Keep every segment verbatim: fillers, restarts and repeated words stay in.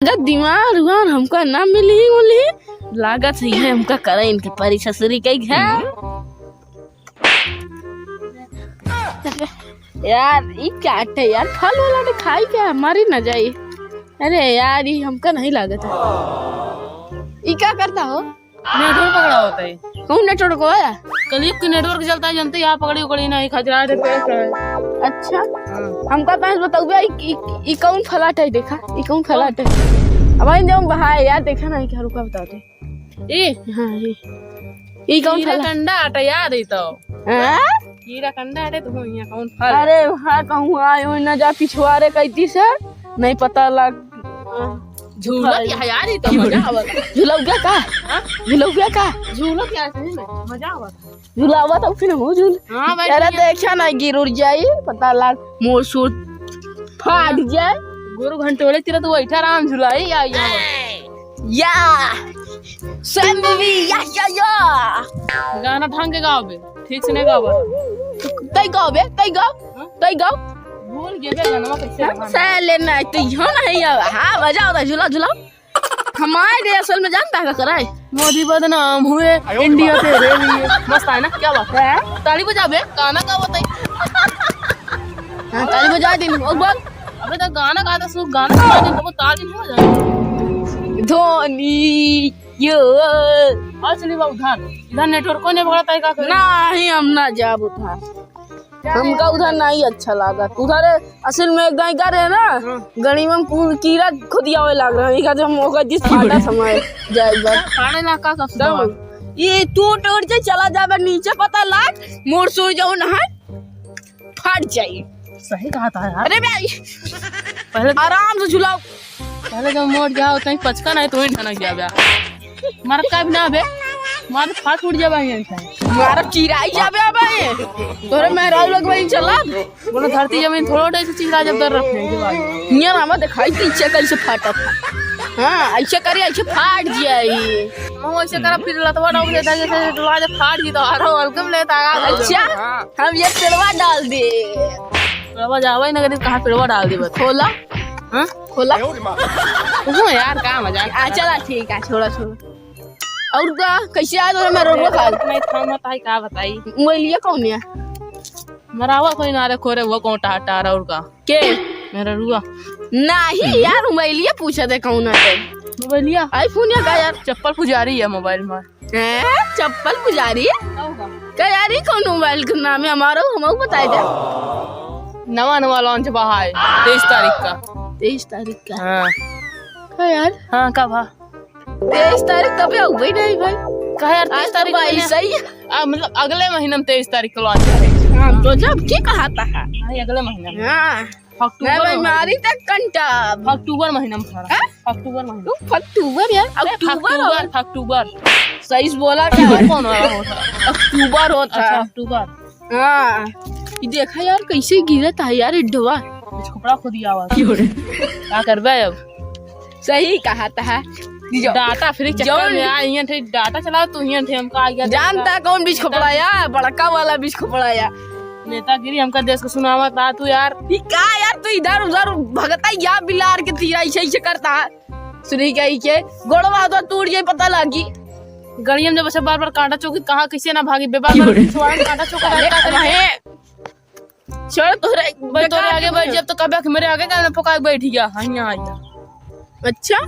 अगर दिमाग उमाग हमका ना मिली उली, लागत ही है हमका करे इनके परी ससुरी के घर। यार, ई क्या आटे यार, फल वाला तो खाई क्या, मरी ना जाई। अरे यार, ई हमका नहीं लागत है। ई क्या करता हो? नेटवर्क पकड़ा होता है। कौन नेटवर्क हो यार? कलयुग के नेटवर्क चलता है, जनते यहाँ पकड़ी उकड़ी ना, ई खजरा रे पे। अच्छा, हाँ। हमका तो बताओ बे, ई, ई, ई कौन फलाट है? देखा, ई कौन फलाट है? अब इन जाऊँ बहाए यार, देखा ना, ई क्या रुका बताते। ए, हाँ, ये। ई कौन कीरा फल? कंडा आटा याद है तो। हाँ? कीरा कंडा आटे तो यहाँ कौन फल? अरे, हाँ, कहूँ आयो न जा पिछुआरे कैती से, नहीं पता लग। झूला क्या है यार, ये तो मजा आवत। झूला गया का? हाँ? झूला गया का? झूला क्या है सही में? मजा आवत। झुलावा तो फिर हूँ झूल। हाँ भाई, अरे भैया। देखा ना गिर उड़ जाई, पता लाग मोर सूट फाट जाए। गुरु घंटोले तेरा तो बैठा राम झुलाई आई। या संभवी या या या। गाना ढंग के गाओ बे, ठीक से नहीं गाओ बे। तई गाओ बे, तई गाओ, हाँ? तई गाओ। भूल गए बे गाना कैसे हाँ, गाना? सह लेना है तो यहाँ नहीं आवा। हाँ बजाओ तो झूला झूला। हमारे असल में जानता है का कराए? मोदी बदनाम हुए, इंडिया तेरे लिए। मस्त है ना, क्या बात है? ताली बजा बे, गाना का बताई? हाँ, ताली बजा दे, और बोल। अबे तो गाना गाता सु, गाना सुना दे, तो ताली नहीं बजा। धोनी यो। और चलिए बाबू, उधर, इधर नेटवर्क को नहीं पकड़ता है, का करे? नहीं, हम ना जाब उधर। हमका उधर नहीं अच्छा लागत। उधर असल में एक दाई का रहे ना, हाँ। गली में कू-, कीड़ा खुदियावे लाग रहा है। इका जब मौका जिस फाटा समय जाए एक बार। फाड़े ना का, का तब सुधार? ये टूट उड़ के चला जावे नीचे, पता लाग, मोर सो जाओ ना है, फाट जाए। सही कहा था यार। अरे भाई, पहले आराम से झुलाओ। पहले जब मोड़ जाओ, तहीं पचका नहीं, तो वहीं ढनक जाबे। मारत का भी ना बे, मारत फाट फूट जाबे, यहीं से। मारत चिराई जाबे अब ये। तोरे मेहरारू लोग वहीं चला। बोलो, धरती जमीन थोड़ा ऐसे चिरा जब दर रखे हैं, जब आगे। नियर आवा दिखाई, पीछे कैसे फाटत है। हाँ, ऐसे करी, ऐसे फाट जाई। हम ऐसे करा, फिर लतवा डाल दे, जैसे डुला जब फाट जी, तो आ रहा हूँ, हल्के में लेता आ रहा हूँ। अच्छा, हाँ। हम ये पेड़वा डाल दे। पेड़वा जावा ही ना करी, कहाँ पेड़वा डाल दे बता। खोला। हाँ? खोला। तू यार, का मजाक आ, चला, ठीक है, छोड़ा, छोड़ा। और का, कैसे आया तोरा मेहररुआ खाल? नहीं, थामा ताई, का बताई? मोबाइलिया कौन है? मरावा कोई ना रे, खोरे वो कौन टाटा रहा और का? के? मेहररुआ। नहीं यार, मोबाइलिया पूछा थे कौन है? मोबाइलिया? iPhone या का यार? चप्पल पुजारी है मोबाइल में। हैं? चप्पल पुजारी? का यार, ई कौन मोबाइल के नाम है हमारो? हमहू बताए दे। नवा नवा launch बा है, तेईस तारीख का। तेईस तारीख का? हाँ। का यार? हाँ, का भा? तेईस तारीख तबे अउबे नहीं भाई। का यार, आज तेईस तो तारीख में बाईस ना? सही है। आ, मतलब अगले महीना में तेईस तारीख को launch है। हाँ, तो जब के कहा था? नहीं, अगले महीना में। हाँ। अक्टूबर मैं भाई महीना। मारी तक कंटा। अक्टूबर महीना में खड़ा। हाँ? अक्टूबर महीना। तू अक्टूबर यार, अरे, अक्टूबर अक्टूबर, और अक्टूबर। सही से बोला अक्टूबर था। कौन वाला होता? अक्टूबर होता। अच्छा, अक्टूबर। हाँ। ये देखा यार, कैसे गिरत है यार, इड्डवा। कुछ कपड़ा खुद ही आवाज। क्यों रे? का करबे अब? सही कहा था। जो data free चक्कर जौन में आ, इहाँ ठे data चलाओ तू, इहाँ ठे हमका आ गया जानता data। कौन बीच खोपड़ाया? बड़का वाला बीच खोपड़ाया। नेतागिरी हमका देश को सुनावा ता तू यार। ई का यार, तू इधर उधर भगता या बिलार के तीरा ऐसे ऐसे करता है। सुनी क्या ई के गोड़वा तो टूट जाए, पता लागी। गड़िया में जब अच्छा बार बार कांटा चौकी कहाँ कैसे ना भागी, बेबार बार पिछवाड़ा में कांटा चौकी अरे रहता है। वहे। छोड़ तोरे भाई, तोरे बेकार आगे के बैठ बोल। जब तो कबे मेरे आगे का ना पका बैठ गया। हाँ, यहाँ आइया। अच्छा,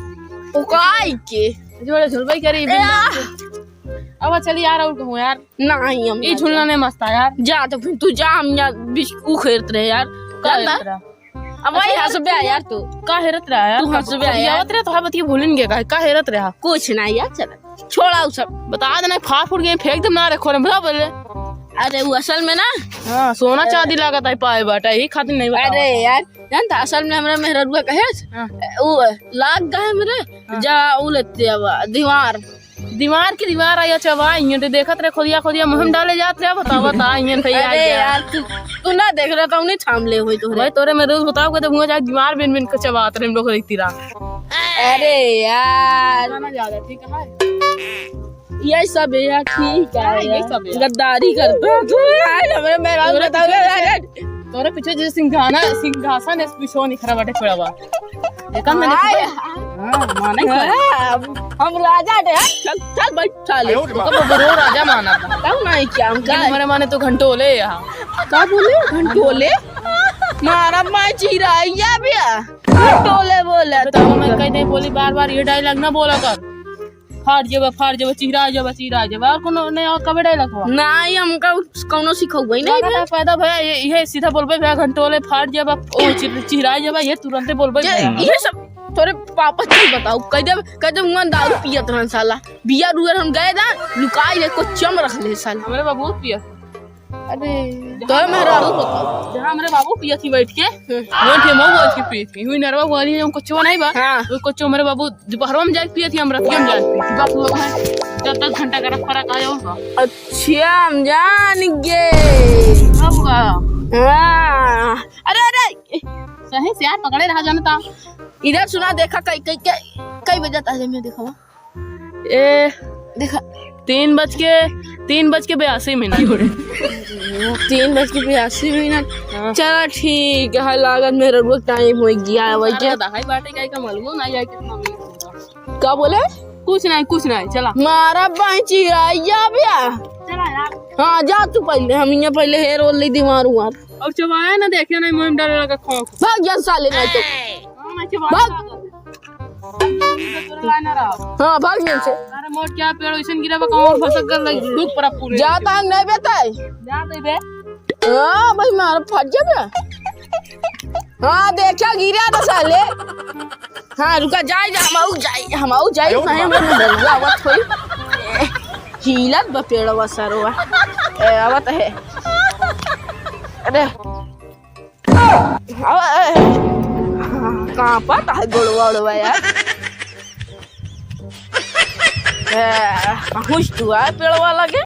पकाई के। जोड़े झुलवाई करी, ए, बिंदास आ। से। अब चली यार, और कहूँ यार। नहीं, हम ई ना झूलना जाए। नहीं मस्त है यार। जा तो फिर तू जा, हम यहाँ बीच उखेरत रहे यार। का चल ना। हेरत रहा? अब वही अच्छा, हंसबे आ यार तू। का हेरत रहा यार? तू हंसबे आ यार। आवत रहे तो हर बतिया भूलन गया, का, का हेरत रहा? कुछ ना यार, चल। छोड़ा उ सब। बता देना, फाड़ फूट गए, फेंक दे ना रे खोरे में, बता बोले। अरे, वो असल में ना। हाँ, सोना चांदी लागत है, पाए बाटा, यही खातिर नहीं बता। अरे यार, जानता, असल में हमरा मेहररुआ कहे, हाँ। वो लाग गए हमरे, हाँ। जा, उ लेते अब, दीवार। दीवार की दीवार आया चबा, इहाँ ते देखत रहे, खोदिया, खोदिया, मुँह में डाले जात रहे, बता, बता, इहाँ ते अरे यार, तू, तू ना देख रहा था, उन्हें थाम ले हुए तोहरे। भाई, तोरे में रोज बताओ, कहते मुँह जाए, दीवार बिन बिन के चबात रहे, हम लोग रहती रहा। अरे यार। गाना ज्यादा ठीक है। यही सब है यार, ठीक है हाँ, यही यार। सब है यार। गद्दारी करते हो तुम यार, हमें मेहरारू तोरे बताओ पीछे यार। जैसे, तोरे पीछे जैसे सिंघाना, सिंघासन है, पीछे निखरा बाटे खड़ा बा। देखा मैंने हाय, खबर? हाय। नहीं खाए। हाँ, हम राजा डे। चल, चल बैठ साले। आयो रे बाप। तो बबरो राजा माना था। तब नहीं क्या हम लेकिन का? हमारे माने तो घंटोले यहाँ। का बोले? घंटोले? मारा माई चिरैया बिया। घंटोले बोला तो। तो मैं कह दे बोली बार बार ये डायलॉग ना बोला कर। फाट जेबा, फाट जेबा, चिहरा जेबा, चिहरा जेबा। और कोनो नहीं और कबे डायलॉग हुआ? नहीं, हमका कौनो सिखौबे नहीं लगा भैया। था पैदा भैया, ये, ये सीधा बोलबे भैया, घंटोले फाट जेबा, ओ चि-, चिहरा जेबा, ये तुरंते बोलबे ये, भैया। ये सब तोरे पापा चल बताओ, कह दे, कह दे मुआ दारू पियत रहन साला। बियर उयर हम गए ना, लुकाई ले, कोच्चा में रख ले साला। हमरे बाबू पियत। अरे, जहाँ तोरे मेहरारू बताओ। जहाँ हमरे बाबू पियत ही बैठ के, हम्म। बैठ के मऊ बैठ के पियत ही। हुई नरवा वाली है, कोच्चा नहीं बा। हाँ। वो कोच्चा हमरे बाबू दोपहरवा में जाके पियत ही, हम रतिया में जाके पियत ही। बस वो है, दस दस घंटा का फर्क आया होगा। अच्छा, हम जान गए। अब का? हाँ। अरे, अरे। सही से यार, पकड़े रहा जनता। इधर सुना, देखा, कई, कई, कई, कई बजे ताजे में देखा। ए, देखा। तीन बज के, तीन बज के बयासी मिनट। तीन बज के बयासी मिनट। हाँ। चला ठीक है, लागत मेरा रोज टाइम हो गया है, वही अरे, क्या? दहाई बाटे का, का मालूम ना, या कितना मिनट हुआ। का बोले? कुछ नहीं, कुछ नहीं, चला। मारा बांची आइया बिया। चला यार। हाँ, जा तू पहले, हम यहाँ पहले हेयर ओल ली दी मारू यार। अब चबाया ना, देखियो नहीं, मुंह में डाले लगा खोंक। भाग जा साले, नहीं तो। हाँ, मैं चबाया भाग। ना। तोरे लाइन आ रहा। हाँ, भाग यहाँ से। अरे मोट क्या पेड़ वैसन गिरा बा, कहाँ फसक कर लगी। रुक पर पूरे। जा तांग नहीं बेटा। जा दे बे। हाँ भाई, मार फट जा बे। हाँ, देखा गिरा तो साले। हाँ, रुका, जाए, जा, हम आऊ जाए, हम आऊ जाए, नहीं, हम लोग डरुआ आवत होई। हिलत बा पेड़वा सरवा। ए, आवत है। अरे। कांपत है गोड़वा ओड़वा यार। ए, पहुँच तू आए पेड़वा लगे।